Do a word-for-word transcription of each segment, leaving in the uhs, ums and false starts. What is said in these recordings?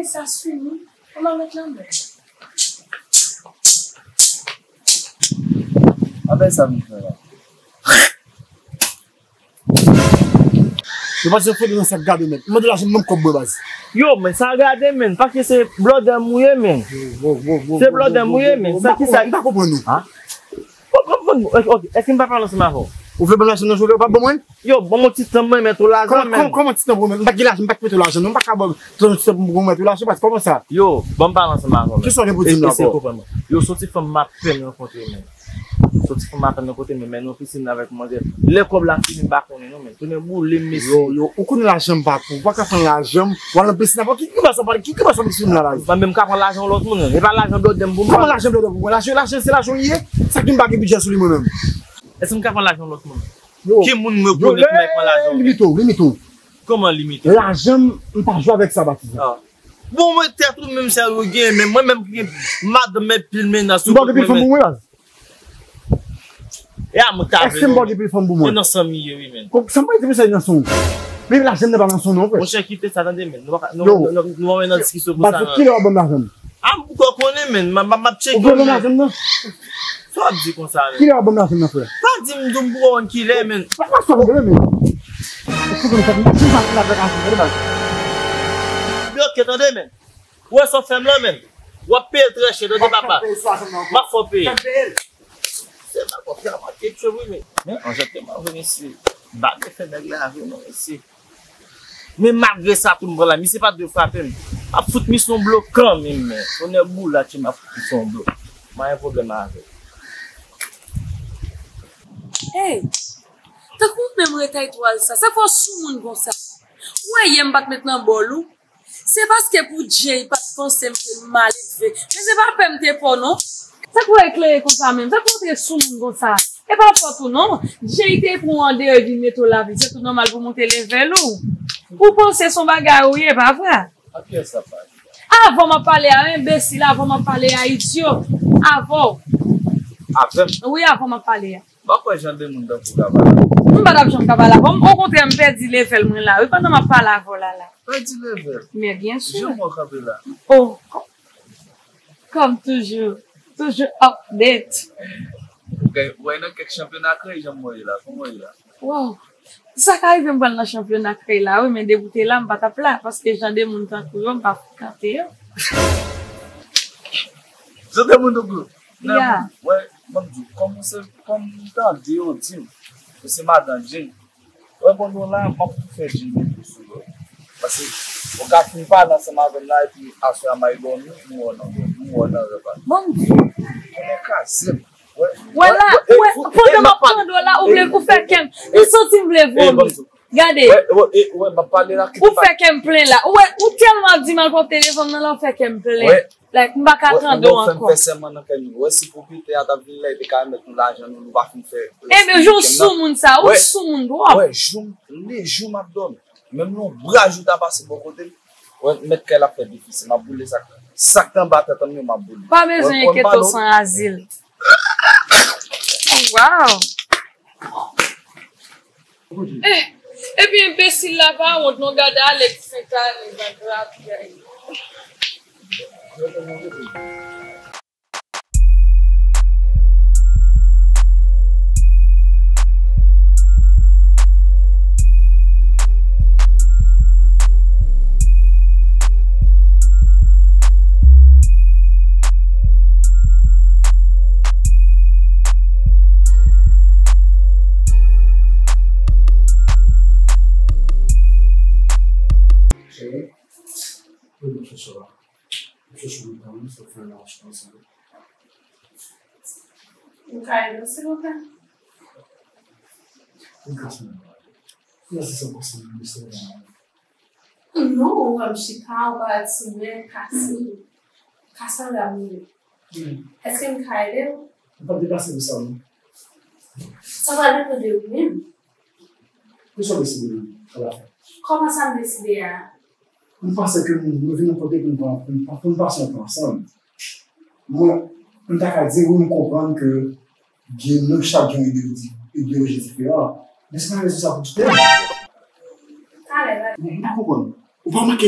Sa sou nou, kòman met nan bèl? Apre sa, m fè la. Yo pa se foto nan sa k gade, men. Mande lajan m, menm kòb mwen, baz. Yo, men sa gade, men. Paske se blòdè m ou ye, men. Se blòdè m ou ye, men. Sa ki sa? M pa konprann ou. Ha? Bon, bon, bon, ok, ok. Èske m pa pale ansanm avè w? Ou vle ban m lajan nan jodi, ou pa ban mwen? Yo, ban m yon ti tan, mwen met ou lajan, men. Kòman, kòman ti tan pou mwen? M pa gen lajan, m pa t mete w lajan, non. M pa ka ban ti tan pou mete w lajan, paske kòman sa? Yo, ban m pale ansanm avè w, men. Kisa w gen pou di m la ankò? Yo, se ti fanm m apèn rankontre, men. Se ti fanm m apèn rankontre, men, men nou pisin avèk manzè. Lè kòb la fini, m pa konnen, non, men. Tounen boule m, mesye. Yo, yo, ou konnen lajan m pa pou, ou pa ka pran lajan m, w al nan pisin avè ki, ki baz w pale, ki, ki baz w ap di m la, la? Mwen menm ka pran lajan lòt moun, e pa lajan blòdè m pou m pran. Kòman lajan blòdè pou mwen? Lajan, lajan, se lajan w ye. Sa k di m pa gen bidjè sou li mwen menm? Èske m ka pran lajan lòt moun? Yo, ki moun mwen konnen ki may pran lajan? Limite w, limite w. Kòman limite? Lajan m, m pa jwe avèk sa, Batista. Ah. Bon, mwen tèt ou menm sa yo gen, men mwen menm ki gen madanm, men pil mennaj sou kont mwen, men. Ou ba w gen pil fanm pou mwen, baz? E a mwen ta vle. Èske m ba w gen pil fanm pou mwen? Se nan san m ye, wi, men. Kòm sa m pa di pou sa nan son. Men lajan m nan pa nan son non, frè. Monchè, kite sa, tande, men. Nou pa ka, nou, nou, nou, nou pa nan diskisyon konsa, non. Kilè w ap ban m lajan m? A, m poko konnen, men. M, m, m ap tcheke, men. Ou vle ban m lajan m nan? Sa w ap di konsa, men? Kilè w ap ban m lajan m nan, frè? Pa di m, di m poko konn kilè, men. Pa, pa sa w vle, men. Ou konprann sa, m pa vle avèk ajan, tande, baz. Bloke, tande, men. Ou wè sa w fè m lan, men? W ap peye l trè chè, tande, papa. M ap fè w peye. Se pa kòb sa manke tchwe, wi, men. Men, anjètman vre, mesye. Bagay fè nèg la vre, non, mesye. Men malgre sa tou, m pran la, misye pa t dwe frape m. M ap fout misye yon blo kanmenm, men. Tonnè boulatch, m ap fout misye yon blo. M pa gen pwoblèm avè l. Ey, tankou w menm retay twal sa. Sa fè w sou moun konsa. Ou wè yè m pa t met nan bòl ou? Se paske pou Jay pa t panse m te maledve. Men se pa pè m te pè w non. Sa k fè w eklere konsa menm? Sa k fè w te sou moun konsa? E pa fòt ou non. Jay te pran w andeyò, vin mete w lavil. Se tou nòmal pou monte level ou. Ou panse se yon bagay ou ye, pa vre? A kiyès l ap pale? Avè w m ap pale a, enbesil, avè w m ap pale a, idyo. Avè w. Avè m? Wi, avè w m ap pale a. M pa kwè jan de moun tankou w ka pale avè m. M pa t ap janm ka pale avè w. Okontrè, m pèdi level mwen la, wi, pandan m ap pale avè w la, la. Pèdi level? Men byen si. Jan mwen kanpe la. Oh, kò-, kòm toujou. Toujou update. Ou gen, ou wè nan kèk chanpyona krèy, jan mwen ye la. Kòman w ye la? Wow. Sa ka rive m pral nan chanpyona krèy la, wi, men depi w te la, m pa t ap la, paske jan de moun tankou yo, m pa frekante yo. Jan de moun tankou yo? Men, wè, ban m di w, kòm se, kòm m tande yo di m, ke se madan Jay. Wè, pandan w la, m ap tou fè Jay mete sou yo. Paske, ou ka fin pale ansanm avè m la, epi aswè a m al dòmi, m wè w nan, m wè w nan rèv la. Ban m di w. Konnen kraze m. Wè, wè la, wè, pandan m ap tande w la, ou vle, ou fè kè m, m santi m vle vomi. Gade. Wè, wè, wè, m ap pale la, kite. Ou fè kè m plen la. Ou wè, ou tèlman ap di malpwòpte devan m nan la, ou fè kè m plen. Like, m pa ka tande w ankò. Wè, fè m fè sèman nan kè m. Wè, si pwopriyetè a t ap vin la, li te ka remèt nou lajan nou, nou pa fin fè. Ebyen, jan w sou moun sa, ou sou moun twòp. Wè, jou m, le jou m ap dòmi. Menm yon bra jou ta pase bò kote l. Wè, mèt kay la ap fè defisi, m ap boule sa k, sa k anba tèt an m yo, m ap boule. Pa bezwen enkyete w san azil. Wow! Eh, epi enbesil la pa wont non, gade Alex Sentane nan grapyay. Cheri, mwen chèche w la. Mwen chèche w nan tan, sa fè la, je pense. Ou ka ede w, silvouplè? Ou ka fè mwen pale. Ou ka se sa w panse mwen, mwen se mwen. Non, ou wè m chita, ou pa ti mwen, kase, kase anba mwen. Èske m ka ede w? M p ap deplase pou sa, non. Sa pral depann de ou menm. Kisa w deside menm, alafen? Kòman sa m deside a? M panse ke nou, nou vin nan kote pou n pran, pou n, pou n pase yon tan ansanm. Mwen, m ta ka di wi, m konprann ke gen, nou chak gen yon ideyoloji, ideyoloji diferan. Men se pa rezon sa pou kite m. Talè, talè. M pa konprann. Ou pa make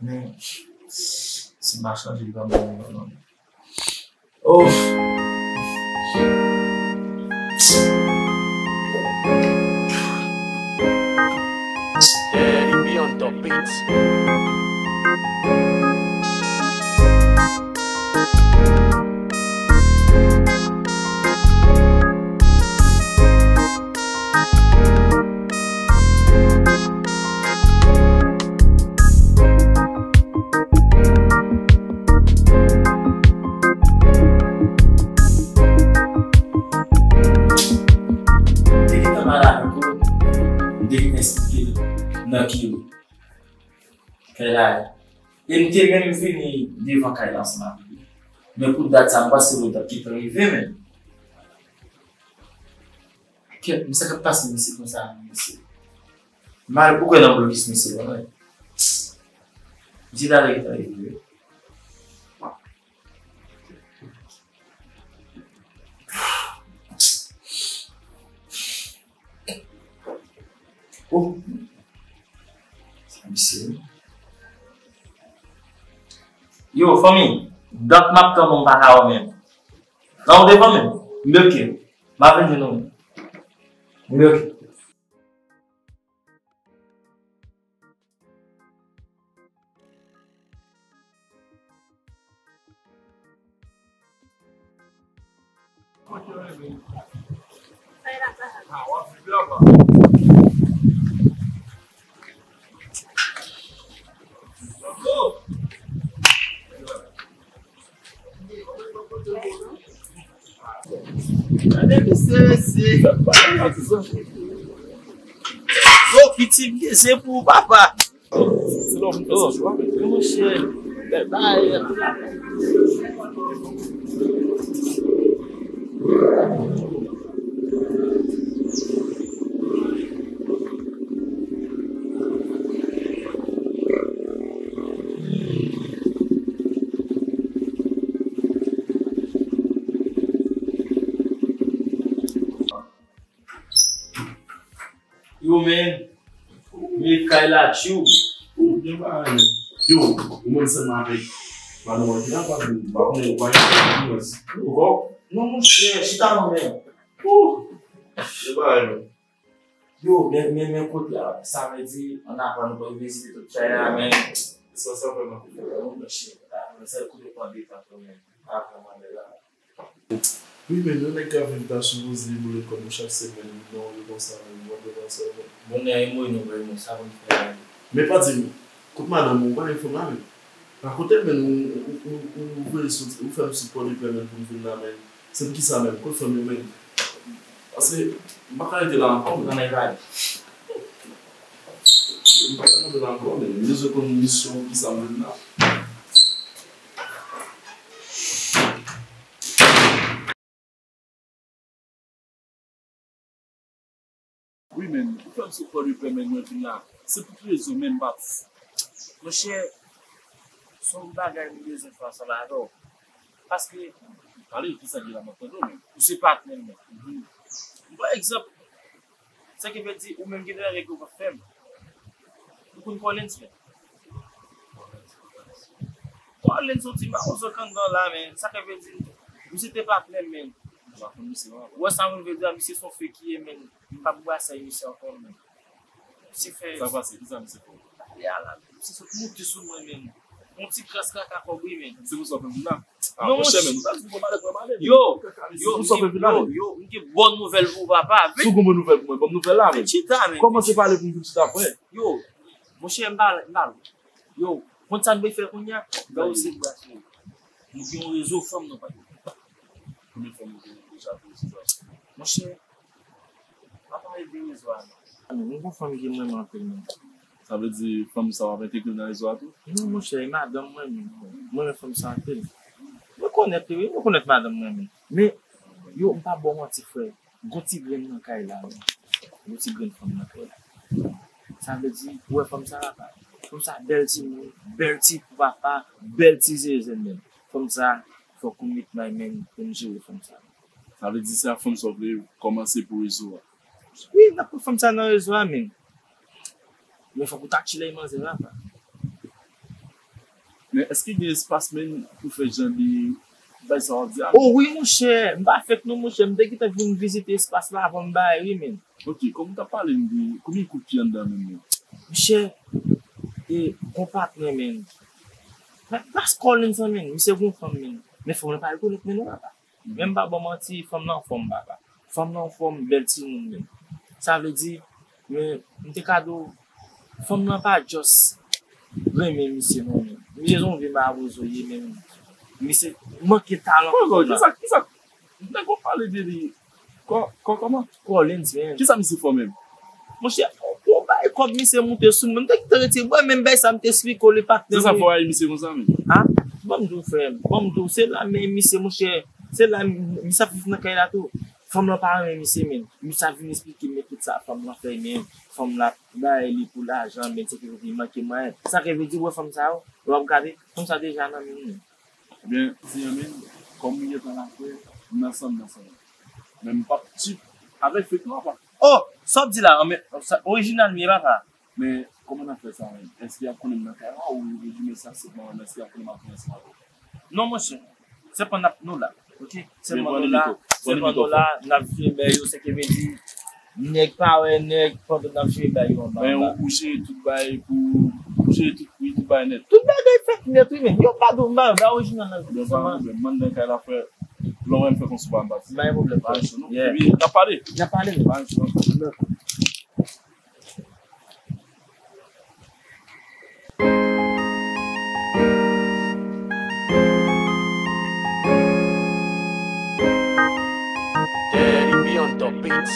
Men, si m pa chanje, li pa ban mwen non. Oh. Daddy B on the beats. M te gentan pale avèk ou, m te gentan eksplike l nan ki kay la ye. E m te menm vini devan kay la ansanm avèk li. Men pou dat sa, m panse ou t ap gentan rive menm. Kèt, men sa k ap pase mesye konsa menm, mesye? Mal ou kwè nan blokis mesye, wi. Mesye talè gentan rive, wi. Oh. Sa misye. Yo, fanmi, dat m ap tann ou m pa ka wè menm. Nan ou devan menm? M bloke. M ap vin jwenn ou. M bloke. Gade mesye, mesye. Yo, pitit, se pou papa. Se lè w vin fè sa, chwa, men. Monchè. Yo, men. Men kay la, tchou. Ou byen pare, men. Yo, ou menm sèlman avèk madanm ou ki la, pa vin, pa konnen ou pa gen fè di mwen. Ou kò? Non, monchè, chita non, men. Ou. Byen pare, men. Yo, men, men, men kote a, sa vle di, an avan nou pral vizite tout chay la, men. Sa, sa vrèman kote a, non, monchè. A, men sèl kote pran detan tou, men. A, vrèman, men la. Wi, men yon nèg k ap viv ta sipoze boule kò nou chak semèn, wi, non, wi, konsa, men, mwen te panse, men. Bon, nèg, e mwen, non, vrèman, sa konn fè la. Men pa di m, kot madanm ou, ou pa gen fanm la, men. Pa kote l, men, ou, ou, ou, ou, ou voye soti, ou fè m sot Pòdepè, men, pou m vin la, men. Se poukisa menm? Kot fanm yo menm? Paske m pa ka rete la ankò, men. Nan men pale. M pa ka rete la ankò, men. M bezwen konn misyon, poukisa m vin la. Wi, men, ou fè m sot Pòdepè, men, mwen vin la. Se pou ki rezon, men, m pa. Monchè, se yon bagay m bezwen fè ansanm avè w. Paske, pale, kisa ki la m ap tande w, men. Ou se patnè m, men. Mhm. M pran egzanp, sa ki vle di, ou menm gen de règ ou pa fè m. Ou konn Collins, men. Collins, yon ti mawozo k anndan la, men. Sa ki vle di, misye te patnè m, men. Ou pa konn misye, non? Ou wè sa moun vle di a, misye se yon fake li ye, men. M p ap brase misye ankò, men. Misye fè. Sa pase? Kisa misye fè? Pale a la, misye sot moute sou mwen, men. Yon ti kras kaka kòb, wi, men. Se pou sa w fè vin la? Ah, non, monchè, men, nou ta di pou malè, pran malè, men. Yo, yo, m gen, yo, yo, m gen bon nouvèl pou papa. Si w gen bon nouvèl pou mwen, ban m nouvèl la, men. Chita, men. Kòmanse pale pou m vin chita, frè. Yo, monchè, m pa, m pa. Yo, konn sa n dwe fè kounye a? Ba yo se bras nou. Nou gen yon rezo fanm nan pa. Konbyen fanm nou gen deja pou rezo a? Monchè, pa pale de rezo a non. Mwen gon fanm ki renmen m anpil, men. Sa vle di fanm sa w ap entegre l nan rezo a tou? Non, monchè, e madanm mwen menm. Mwen renmen fanm sa anpil. Mwen konèt li, wi, mwen konèt madanm mwen menm. Men, yo, m pa ba w manti, frè. Gon ti grenn nan kay la, men. Gon ti grenn fanm nan kay la. Sa vle di, ou wè fanm sa la pa. Fanm sa bèl timoun, bèl ti papa, bèl ti zezèn menm. Fanm sa, fòk ou met may men pou m jere fanm sa. Sa vle di se ak fanm sa w vle kòmanse pou rezo a? Wi, n ap pran fanm sa nan rezo a, men. Men fòk ou takile manzè la, pa. Men èske gen espas menm pou fè jan de bagay sa w ap di a? Oh wi, monchè, m pa fèk non, monchè, m te gentan vin vizite espas la avan m bay, wi, men. Ok, kòm w t ap pale m de konbyen kout pye anndan menm, men? Monchè, e, gon patnè, men. Pas Collins, men, misye gon fanm, men. Men fanm nan pa rekonèt, men, non, papa. Men m pa ba w manti, fanm nan anfòm, papa. Fanm nan anfòm, bèl timoun, men. Sa vle di, men, m te ka di w, fanm nan pa just renmen misye, non, men. Misye se yon vye mawozo ye, men. Misye manke talan pou fanm nan. Kisa, kisa, nèg w ap pale de li? Kò, kò, kòman? Collins, men. Kisa misye fè w menm? Monchè, yon bagay kòb misye moute sou m, men m te kite rete bwè, menm bagay sa m te esplike w, le patnè. Se sa fè w rayi misye konsa, men? Ha? Ban m di w, frè m, ban m di w, se la men misye, monchè, se la misye ap viv nan kay la tou. Fanm lan pa renmen misye, men. Misye ap vin esplike m, men tout sa fanm lan fè, men fanm lan bay li pou lajan, men se ki li manke mwayen. Sa ki vle di, wè fanm sa yo, lè w ap gade, fanm sa deja nan men nou. Ebyen, di anmè, kòm ou gentan la, frè, m nan san m, nan san m. Men m p ap tchip avèk fake non, apa. Oh, sa w ap di la, anmè, sa, orijinal m ye, papa. Men, kòman n ap fè sa, menm? Èske y ap konnen m nan kay la, ou, ou di mesaj sèlman, èske y ap konnen m ap vin ansanm avè w? Non, monchè. Sèlman n ap, nou la, ok? Sèlman nou la, sèlman nou la, n ap jwe bèl yo, se ki vle di, nèg pa wè nèg pandan n ap jere bay yo anba. Men ou, ou jere tout bay pou, ou jere tout pri, tout bay nèt. Tout bagay fèt nèt, wi, men. Yo pa dou, m pa, m pa orijinal nan. Yo pa pwoblèm. Mande kay la, frè. Lè w wè m fè konsa, pa m pati. Pa gen pwoblèm, frè. Epi, n ap pale. N ap pale, men. Daddy B on the beats.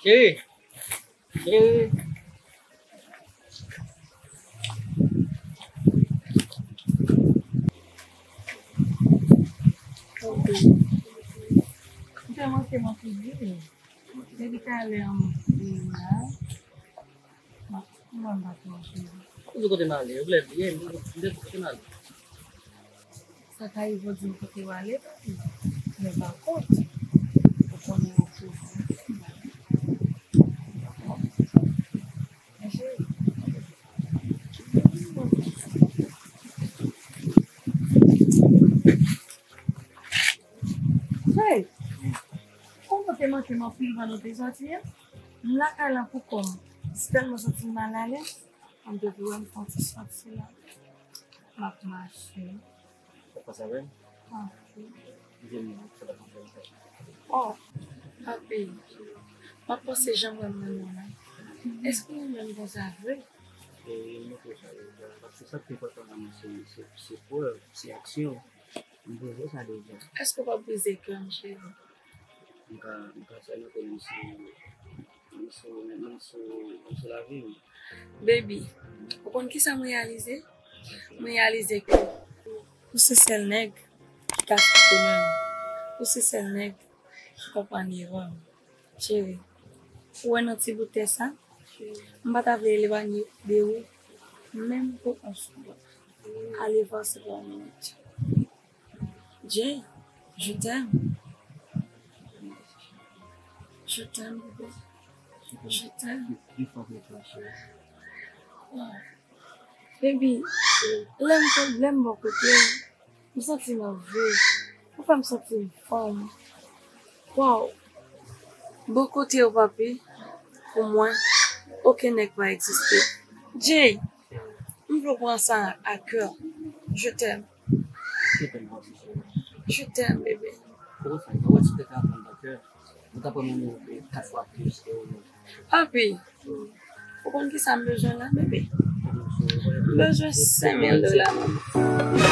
Cheri, cheri. Ok. M te manke m anpil wi. Depi talè m te la. Mwen m pa twò cheri. Ou di kote m ale, ou vle byen, m di kote m ale. Sa ka rive w di m kote w ale, papi. Men pa kont, ou konnen ou toujou. Men cheri. Hey! Ou te manke m anpil pandan w te soti a. M lakay la pou kò m. Se tèlman santi m malalèz, m te di w m fè yon ti soti la. M ap mache. Ou panse avè m? Anpil. Vin, sa pa t ap fè. Oh, papi, m ap panse jan m wè m nan non la. Èske ou menm konsa vre? E, m montre w sa deja. Paske sa k pi enpòtan nan mwen, se, se, se prèv, se aksyon. M pwouve w sa deja. Èske w p ap brize kè m, cheri? M ka, m ka sèlman konnen m sou, m sou, m sou, m sou lavi m. Baby, ou konn kisa m reyalize? M reyalize ke ou se sèl nèg ki ka fè bonè m. Ou se sèl nèg ki konprann erè m. Cheri, ou wè nan ti bout tè sa, m pa ta vle elwanye de ou, menm pou yon segonn. Allez voir, c'est pas une minute. Jay, je t'aime. Je t'aime, bébé. Je t'aime. Baby, lè m, lè m bò kote w, m santi m ap viv. Ou fè m santi m fanm. Wow. Bò kote w, papi, pou mwen, okenn nèg pa egziste. Jay, m vle w pran sa a kè. Je t'aime. Je t'aime, bébé. Ou konn sa, ou wè si w te ka pran m nan kè, mwen t ap renmen w kat fwa plis ke ou menm. Papi, ou konn ki sa m bezwen la, bebe? M bezwen senk mil dola, manman.